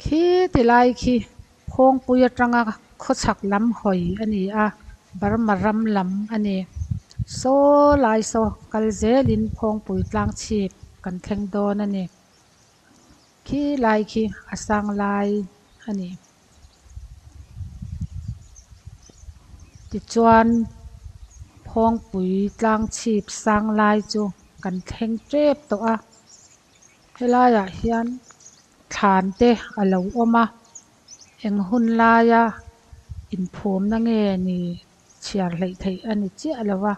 Khi ti lai khi Phawngpui atanga khawchhak lam hawi a ni a Burma ram lam a ni. Saw lai saw kal zelin Phawngpui tlang chhip kan thleng dawn a ni. Khi lai khi a sang lai a ni. Tichuan Phawngpui tlang chhip sang lai chu kan thleng tep tawh a. Helaiah hian thlan te a lo awm a, eng hun laia inphumna nge ni chhiar hleih theih a ni chiah lo a,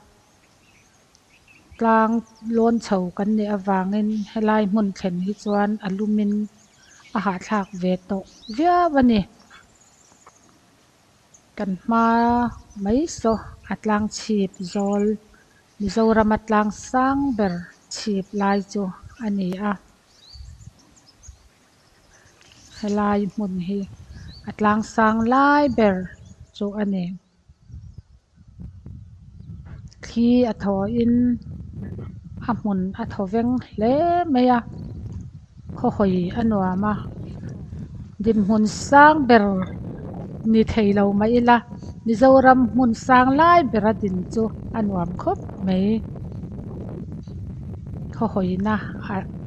tlang lawn chho kan nih avangin helai hmun thlen hi chuan a lumin a hahthlak ve tawh viau a ni. Kan hma mai saw a tlang chhip zawl Mizorama tlang sang ber chhip lai chu a ni a. Helai hmun hi a tlang sang lai ber chu a ni. Thli a thaw in a hmun a thaw veng hle mai a khaw hawi a nuam a dinhmun sang ber ni thei lo mah ila Mizoram hmun sang lai bera din chu a nuam khawp mai. Khaw hawina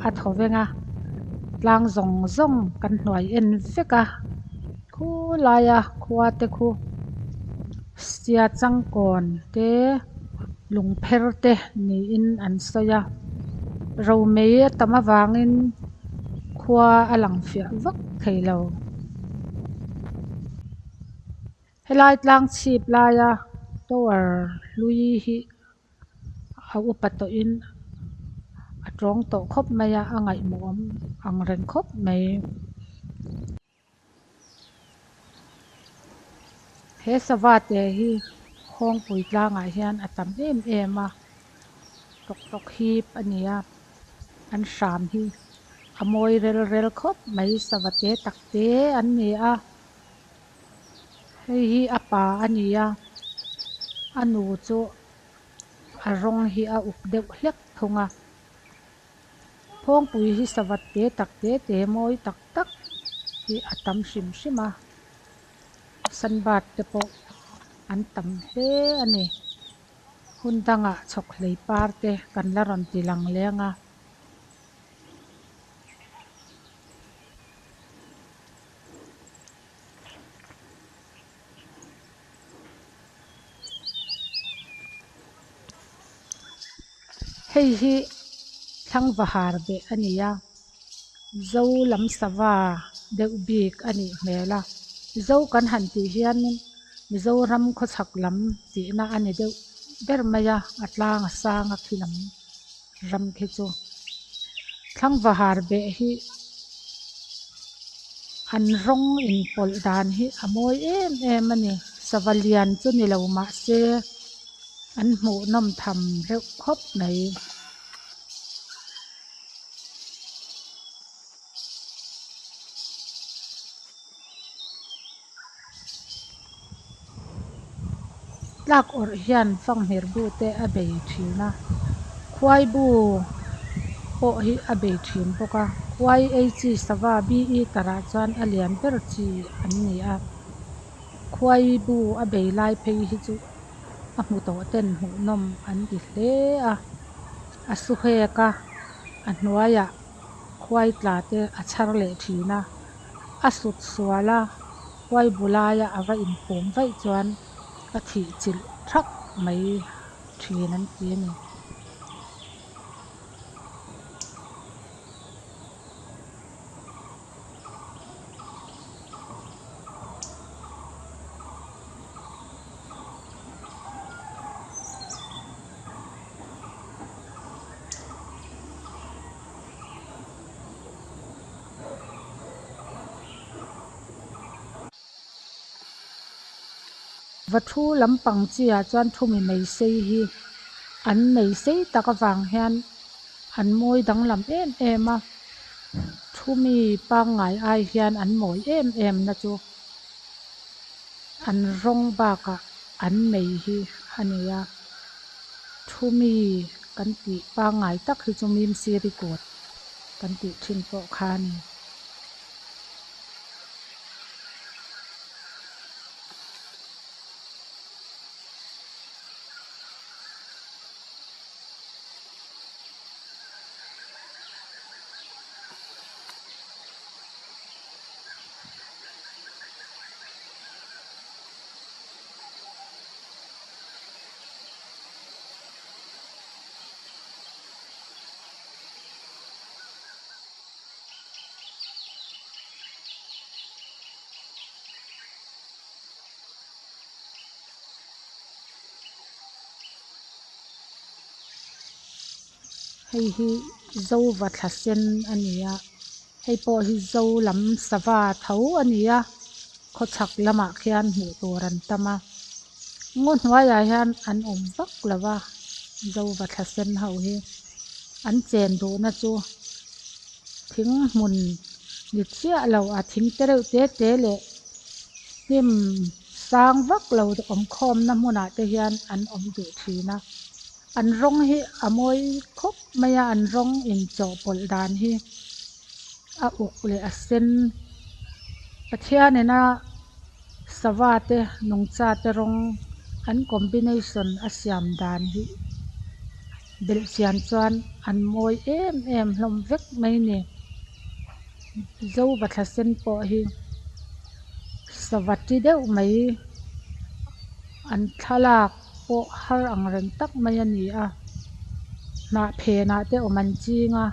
a thaw veng a tlang zawng zawng kan hnuai en vek a khulaia khua te khu sia changkawn te lungpher te niin an sawi a romei a tam avangin khua a lang fiah vak thei lo. Helai tlang chhip laia tower hlui hi a upa tawhin a tawng tawh khawp mai a a ngaihmawh awm ang reng khawp mai. He sava te hi Hawngpui tlangah hian a tam em em a tawk tawk hip a ni a an hram hi a mawi rel rel khawp mai sava te tak te an ni a. Hei hi a pa a ni a a nu chu a rawng hi a uk deuh hlek thung a Phawngpui hi savat te tak te te mawi tak tak hi a tam hrim hrim a sunbird te pawh an tam hle a ni hun dangah chhawk hlei par te kan la rawn ti lang leng a. Hei hi Thlangvahar beh a ni a, Zo lam sava deuh bik a nih hmel a, Zo kan han tih hianin Mizoram khawchhak lam tihna a ni deuh ber mai a, a tlang a sang a khi lam ram khi chu. Thlangvahar beh hi an rawng inpawlh dan hi a mawi em em a ni. Sava lian chu ni lo mah se an hmuh nawm tham reuh khawp mai. Tlak awrh hian fanghmir bu te a bei thin a, khuai bu pawh hi a bei thin bawk a, khuai ei chi sava bi tarah chuan a lian ber chi an ni a, khuai bu a bei lai phei hi chu a hmu tawh ten hmuhnawm an ti hle a, a su hek a, a hnuaiah khuai tla te a chhar leh thin a, a sut sual a khuai bu laia a va inphum vaih chuan a thih chilh thak mai thin an ti a ni. Va thu lampang chi ah chuan thumi mei sei hi an mei sei tak avang hian an mawi danglam em em a thumi pangngai ai hian an mawi em em na chu an rawng bakah an mei hi a ni a thumi kan tih pangngai tak hi chu mim siri kut kan tih thin pawh kha a ni. Hei hi zo va thla sen a ni a hei pawh hi zo lam sava tho a ni a khawchhak lamah khian hmuh tur an tam a ngaw hnuaiah hian an awm vak lo a zo va thla sen ho hi an chen duhna chu thing hmun ni chiah lo a thing te reuh te te leh hnim sang vak lo awm khawmna hmunah te hian an awm duh thin a an rawng hi a mawi khawp mai a an rawng inchawhpawlh dan hi a uk leh a sen pathian in a sava te nungcha te rawng an combination a siam dan hi belhchian chuan an mawi em em hlawm vek mai a ni zo va thla sen pawh hi sava ti deuh mai an thlalak pawh har ang reng tak mai ani a hnah phenah te awm an ching a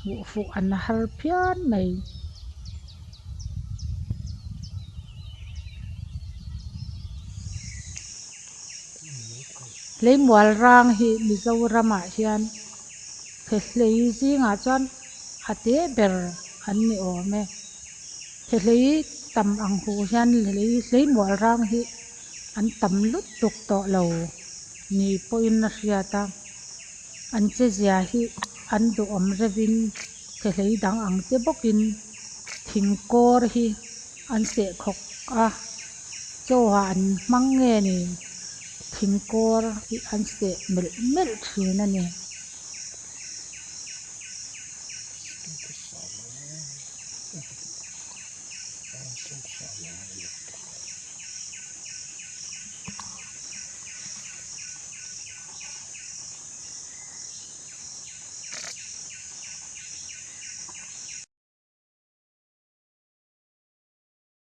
hmuh fuh an har phian mai. Leimual rang hi Mizoramah hian thehlei zingah chuan a te ber an ni awm e thehlei tam ang hu hian lei hleimual rang hi an tam lutuk tawh lo ni pawhin a hriat a an che zia hi an duhawm reuhin thehlei dang ang te bawkin thing kawr hi an seh khawk a chaw ah an hmang nge ni thing kawr hi an seh melh melh thin a ni.